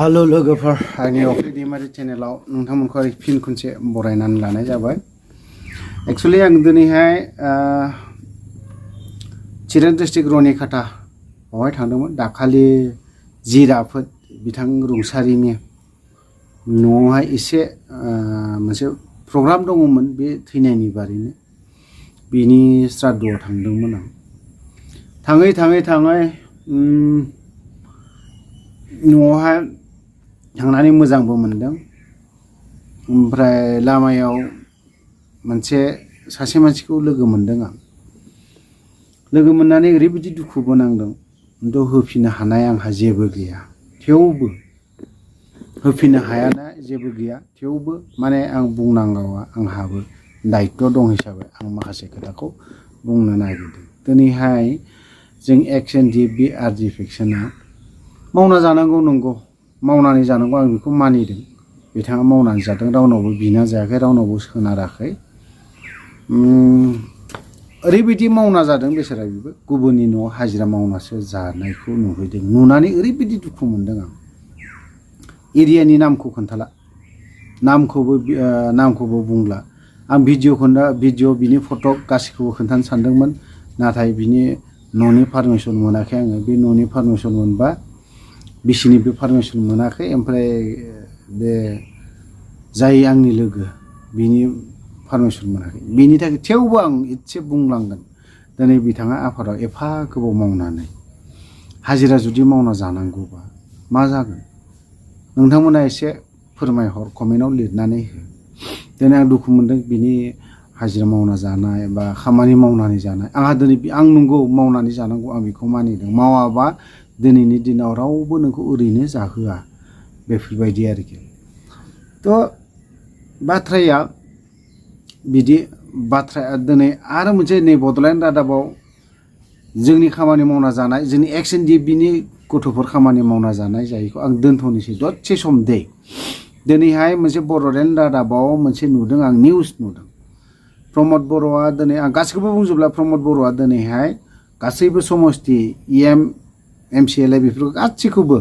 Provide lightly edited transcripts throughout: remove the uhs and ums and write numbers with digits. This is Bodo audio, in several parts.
हेलो लोगोफोर आंनि अफ्रि दैमारि चेनेलाव नोंथांमोनखौ फिन खनसे बरायनानै लानाय जाबाय। एक्चुअली आं दिनैहाय चिरां डिस्ट्रिक्ट रनिखाटा बावहाय थांदोंमोन। दाखालि जिराफोर बिथां रुंसारिनि न'आवहाय एसे मोनसे प्रग्राम दङमोन, बे थैनायनि बारैनो बिनि श्राद्धआव थांदोंमोन आं। थाङै न'आवहाय थांनानै मोजांबो मोनदों। ओमफ्राय लामायाव सासे मानसिखौ लोगो मोनदों आं। लोगो मोननानै ओरैबायदि दुखुबो नांदों, खिन्थु होफिननो हानाय आंहा जेबो गैया। थेवबो होफिननो हायाना जेबो गैया, थेवबो माने आं बुंनांगौआ आंहाबो दायित्व दं हिसाबै आं माखासे खोथाखौ बुंनो नागिरदों। दिनैहाय जों XNDP RG फेक्सना मावना जानांगौ, नंगौ मावनानै जानांगौ, आं बेखौ मानिदों। बिथाङा मावनानै जादों, रावनावबो बिना जायाखै, रावनावबो सोनाराखै। ओरैबायदि मावना जादों बेसोरा, बेबो गुबुननि न'आव हाजिरा मावनासो जानायखौ नुहैदों। नुनानै ओरैबायदि दुखु मोनदों आं। एरियानि नामखौ खोन्थाला, नामखौबो बुंला आं। भिडिअ बिनि फट' गासैखौबो खोन्थानो सानदोंमोन, नाथाय बिनि न'नि पारमिसन मोनाखै आङो। बे न'नि पारमिसन मोनबा बिसिनि बे पारमिसन मोनाखै। ओमफ्राय बे जाय आंनि लोगो बिनि पारमिसन मोनाखै, बिनि थाखाय थेवबो आं एसे बुंलांगोन। दिनै बिथाङा आफादाव एफा गोबाव मावनानै हाजिरा जुदि मावना जानांगौबा मा जागोन? नोंथांमोना एसे फोरमायहर, कमेन्टआव लिरनानै हो। दिनै आं दुखु मोनदों बिनि हाजिरा मावना जानाय बा खामानि मावनानै जानाय। आंहा दिनै आं नंगौ मावनानै जानांगौ, आं बेखौ मानिदों। मावाबा दिनैनि दिनाव रावबो नोंखौ ओरैनो जाहोआ, बेफोरबायदि आरोखि। थ' बाथ्राया बिदि बाथ्राया दिनै आरो मोनसे नै बड'लेण्ड रादाबाव जोंनि खामानि मावना जानाय, जोंनि XNDPनि गथ'फोर खामानि मावना जानाय जायैखौ आं दोनथ'नोसै दसे सम दै। दिनैहाय मोनसे बड'लेण्ड रादाबाव मोनसे नुदों आं, निउस नुदों। प्रमद बर'आ दिनै, आं गासैखौबो बुंजोबला, प्रमद बर'आ दिनैहाय गासैबो समस्ति MCLA बेफोरखौ गासैखौबो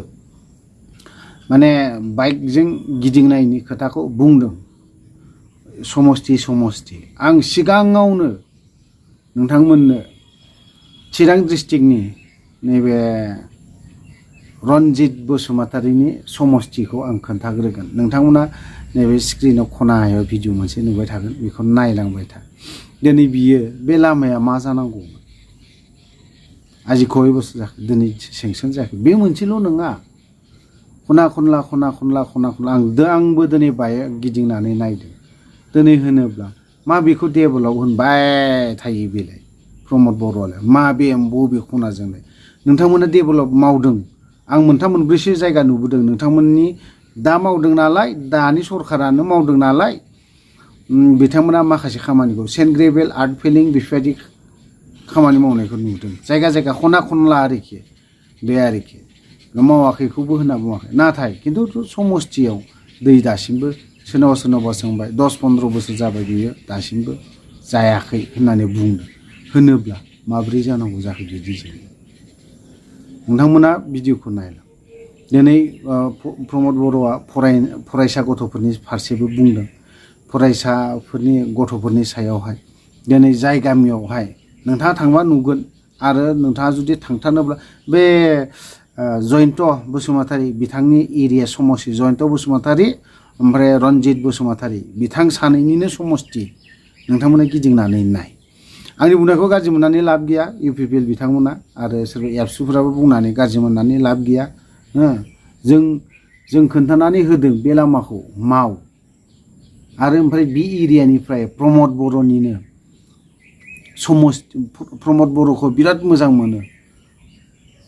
माने बाइकजों गिदिंनायनि खोथाखौ बुंदों। समस्ति आं सिगाङावनो नोंथांमोननो चिरां डिस्ट्रिक्टनि नैबे रनजित बसुमतारीनि समस्तिखौ आं खोन्थाग्रोगोन। नोंथांमोना नैबे स्क्रिनाव खनायाव भिडिअ मोनसे नुबाय थागोन, बेखौ नायलांबाय था। दिनै बियो बे लामाया मा जानांगौमोन? आजि खय बोसोर जाखो दिनै सेंसन जायाखै। बे मोनसेल' नङा, खना खनला आंबो दिनै बाइक गिदिंनानै नायदों। दिनै होनोब्ला मा बेखौ डेभेलप होनबाय थायो बेलाय प्रमद बर'आलाय बबे खनाजोंलाय? नोंथांमोना डेभेलप मावदों, आं मोनथाम मोनब्रैसो जायगा नुबोदों। नोंथांमोननि दा मावदों नालाय, दानि सरखारानो मावदों नालाय, बिथांमोना माखासे खामानिखौ सेन्ट ग्रेभेल आर्ट फिलिं बेफोरबायदि खामानि मावनायखौ नुदों। जायगा खना खनला आरोखि, बे आरोखि मावाखैखौबो होनना बुङाखै। नाथाय खिन्थु समस्तियाव दै दासिमबो सोरनावबा सोंबाय 10-15 बोसोर जाबाय, बियो दासिमबो जायाखै होननानै बुंदों। होनोब्ला माब्रै जानांगौ जाखो बिदिजों? नोंथांमोना भिडिअखौ नायला। दिनै प्रमद बर'आ फरायसा गथ'फोरनि फारसेबो बुंदों। फरायसाफोरनि गथ'फोरनि सायावहाय दिनै जाय गामियावहाय नोंथाङा थांबा नुगोन, आरो नोंथाङा जुदि थांथारनोब्ला बे जयन्त बसुमतारी बिथांनि एरिया समस्ति, जयन्त बसुमतारी ओमफ्राय रनजित बसुमतारी बिथां सानैनिनो समस्ति। नोंथांमोना गिदिंनानै नाय। आंनि बुंनायखौ गाज्रि मोननानै लाब गैया, UPPL बिथांमोना आरो सोरबा एबसुफोराबो बुंनानै गाज्रि मोननानै लाब गैया। जों खोन्थानानै होदों बे लामाखौ माव। आरो ओमफ्राय बे एरियानिफ्राय प्रमद बर'निनो प्रमद बर'खौ बिराद मोजां मोनो,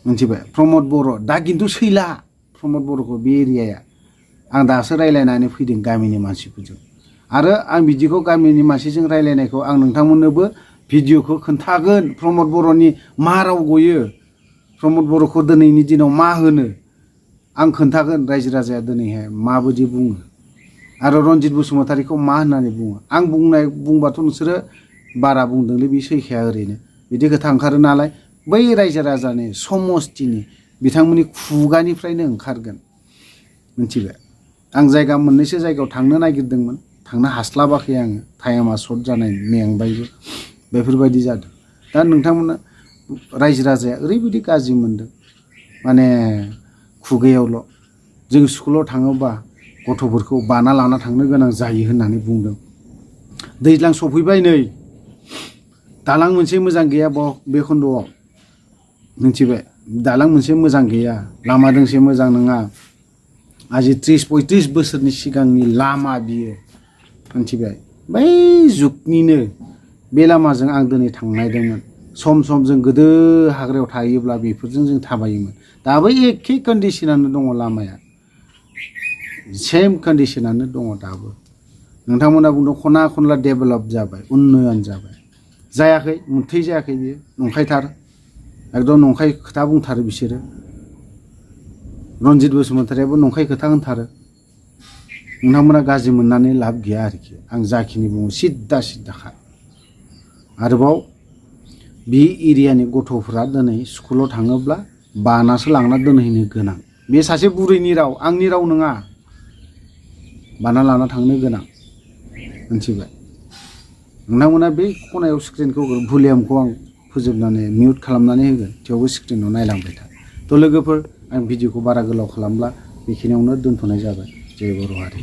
मिथिबाय? प्रमद बर' दा खिन्थु सैला प्रमद बर'खौ बे एरियाया। आं दासो रायज्लायनानै फैदों गामिनि मानसिफोरजों, आरो आं बिदिखौ गामिनि मानसिजों रायज्लायनायखौ आं नोंथांमोननोबो भिडिअखौ खोन्थागोन। प्रमद बर'नि मा राव गयो, प्रमद बर'खौ दिनैनि दिनाव मा होनो, आं खोन्थागोन। रायजो राजाया दिनैहाय माबायदि बुङो, आरो रनजित बसुमतारीखौ मा होननानै बुङो। आं बुंबाथ' नोंसोरो बारा बुंदोंलै, बे सैखाया ओरैनो बिदि खोथा ओंखारो नालाय। बै रायजो राजानि समस्तिनि बिथांमोननि खुगानिफ्रायनो ओंखारगोन। मिथिबाय आं जायगा मोननैसो जायगायाव थांनो नागिरदोंमोन थांनो हास्लाबाखै आङो टाइमा सर्ट जानाय मेंबायबो बेफोरबायदि जादों दा नोंथांमोना रायजो राजाया ओरैबायदि गाज्रि मोनदों माने खुगायावल' जों स्कुलाव थाङोबा गथ'फोरखौ बाना लाना थांनो गोनां जायो होननानै बुंदों दैज्लां सफैबाय नै दालां मोनसे मोजां गैया बे खन्द'आव मिथिबाय दालां मोनसे मोजां गैया लामा दोंसे मोजां नङा आजि 30-35 बोसोरनि सिगांनि लामा बियो मिथिबाय बै जुगनिनो बे लामाजों आं दिनै थांनायदोंमोन सम सम जों गोदो हाग्रायाव थायोब्ला बेफोरजों जों थाबायोमोन दाबो एखे कन्डिशनानो दङ लामाया सेम कन्डिशनानो दङ दाबो नोंथांमोना बुंदों खना खनला डेभेलप जाबाय उन्नयन जाबाय जायाखै मोनथै जायाखै बियो नंखायथार एकदम नंखाय खोथा बुंथारो बिसोरो रनजित बसुमतारियाबो नंखाय खोथा होनथारो नोंथांमोना गाज्रि मोननानै लाब गैया आरोखि आं जाखिनि बुङो सिद्दा आरोबाव बे एरियानि गथ'फोरा दिनै स्कुलाव थाङोब्ला बानासो लांना दोनहैनो गोनां बे सासे बुरैनि राव आंनि राव नङा बाना लाना थांनो गोनां मिथिबाय नोंथांमोना बे खनायाव स्क्रिनखौ भलिउमखौ आं फोजोबनानै मिउट खालामनानै होगोन थेवबो स्क्रिनाव नायलांबाय था थ' लोगोफोर आं भिडिअखौ बारा गोलाव खालामब्ला बेखिनियावनो दोनथ'नाय जाबाय जय बर' हारि